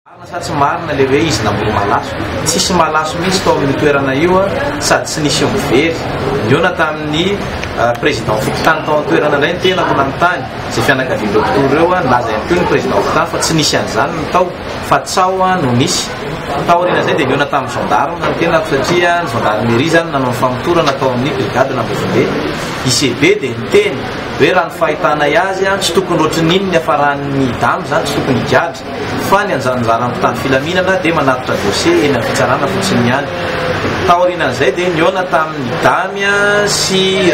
Marina sa tsy marina le hoe izy namono malaso? Tsisy malaso mihitsy tao amin'io toerana io sady tsy nisy omby very. Nihaona tamin'ny président fokontany tao an-toerana indray ny tenako nanontany izay fianakavian'ireo mpitory ireo. Nilaza ihany koa ny président fokontany fa tsy nisy an'izany ny tao fa tsaho no nisy. Taorian'izay dia nihaona tamin'ny gendarme ny tenako satria ny gendarmerie izany nanao ny famotorana tao amin'ny brigade Ambovombe. ICB dia niteny hoe raha ny fahitanay azy tsy tokony ohatrin'iny ny niafaran'ny dame izany, tsy tokony higadra. Fa ny anjaran'ny mpitandro filaminana dia manatitra dossier eny amin'ny fitsarana fotsiny ihany. Taorianan'izay dia nihaona tamin'ny damy sy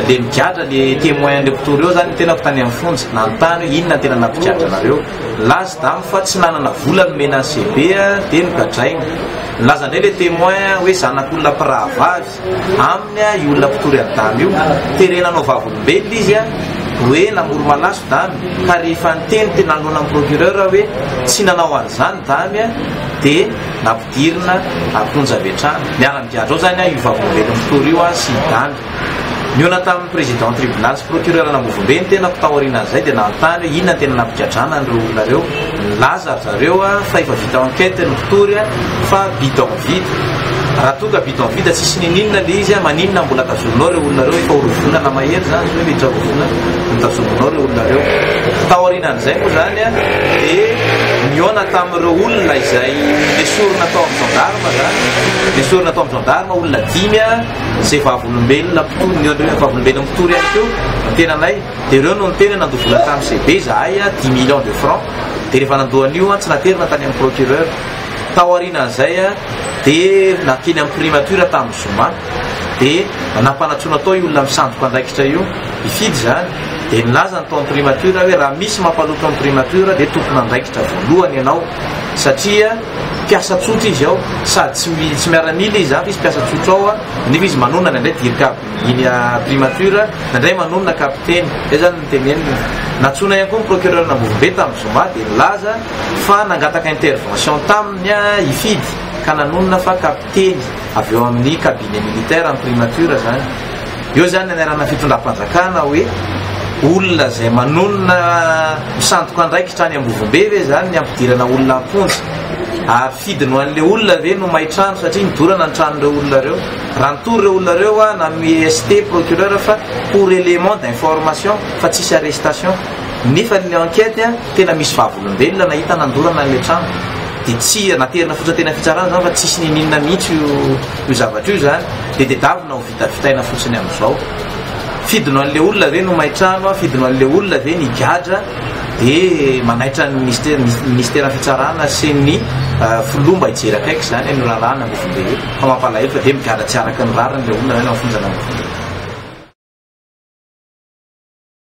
le migadra, le témoin an'ireo mpitory eo zany ny tenako tany amin'ny fonja. Nanontany hoe inona no tena nampigadra anareo. Nilaza damy fa tsy nanana vola nomena an'i CB dia nogadraina. Nilaza indray le témoin hoe zanak'olona mpirahavavy. Aminy io olona mpitory an'i Damy io, terena hanao vavolombelona izy hoe namory malaso Damy, ka rehefa niteny teo nanoloana ny procureur hoe tsy nanao an'izany Damy dia nampidirina am-ponja avy hatrany. Miara-migadra ao izany io vavolombelona mpitory io sy i Damy. Nihaona tamin'ny président tribunal sy procureur an'Ambovombe ny tenako taorianan'izay dia nanontany hoe inona no tena nampigadrana an'ireo olona ireo. Nilaza ry zareo fa efa vita enquête ny mpitory fa bidon vide. Raha toa ka bidon vide tsisy ninininona ilay izy, maninona mbola tazominao ireo olona ireo? Efa ho roa volana mahery izany, hoe miditra roa volana no tazominao ireo olona ireo. Taorianan'izay moa izany dia nihaona tamin'ireo olona izay nesorina tao amin'ny gendarme izany, nesorina tao amin'ny gendarme olona dimy. Izay vavolombelona mpitory, ny vavolombelona mpitory ihany koa ny tenanay, dia ireo no niteny nandoa vola tamin'ny CB izahay dix millions de francs, dia rehefa nandoa an'io tsy naterina tany amin'ny procureur. Tao aorianan'izay dia nankeny amin'ny primature tamin'ny zoma, dia nampanantsoina tao io olona misandoka andraikitra io, hifidy izany, dia nilaza ny tao amin'ny primature hoe raha misy mampaloto amin'ny primature dia tompon'andraikitra voalohany ianao satria Mpiasa tsotra izy ao, sady tsy tsy miaramila izy zany fa izy mpiasa tsotra ao nefa izy manonona indraindray dircab iny primature, indraindray manonona kapiteny, zay zany no tenenina. Nantsoina ihany koa ny procureur n'Ambovombe tamin'ny zoma dia nilaza fa nangataka intervention taminy hifidy ka nanonona fa kapiteny avy eo amin'ny cabinet militaire ny primature zany. Eo zany ny anarana fitondram-panjakana hoe olona izay manonona misandoka andraikitra any Ambovombe ve zany ny ampidirana olona am-ponja? Ary fidiny ho an'ilay olona ve no may trano satria nidorana ny tranon'ireo olona ireo? Raha nitory ireo olona ireo aho nanome ST procureur fa pour élément d'information fa tsisy arrestation nefa ny enquête tena misy vavolombelona nahita nandorana an'ilay trano dia tsy naterina fotsiny teny amin'ny fitsarana zany fa tsisy niniana mihitsy io io zavatra io zany dia tedavina ho vitavitaina fotsiny amin'izao. Fidino an'ilay olona ve no may trano, fidino an'ilay olona ve ny gadra dia manaitra ny ministera ministeran'ny fitsarana sy ny filoha mba hijery akaiky izany an'io raharaha an'Ambovombe io fa mampalahelo fa dia migadra tsy araka ny rariny ilay olona any amin'ny fonjan'Ambovombe.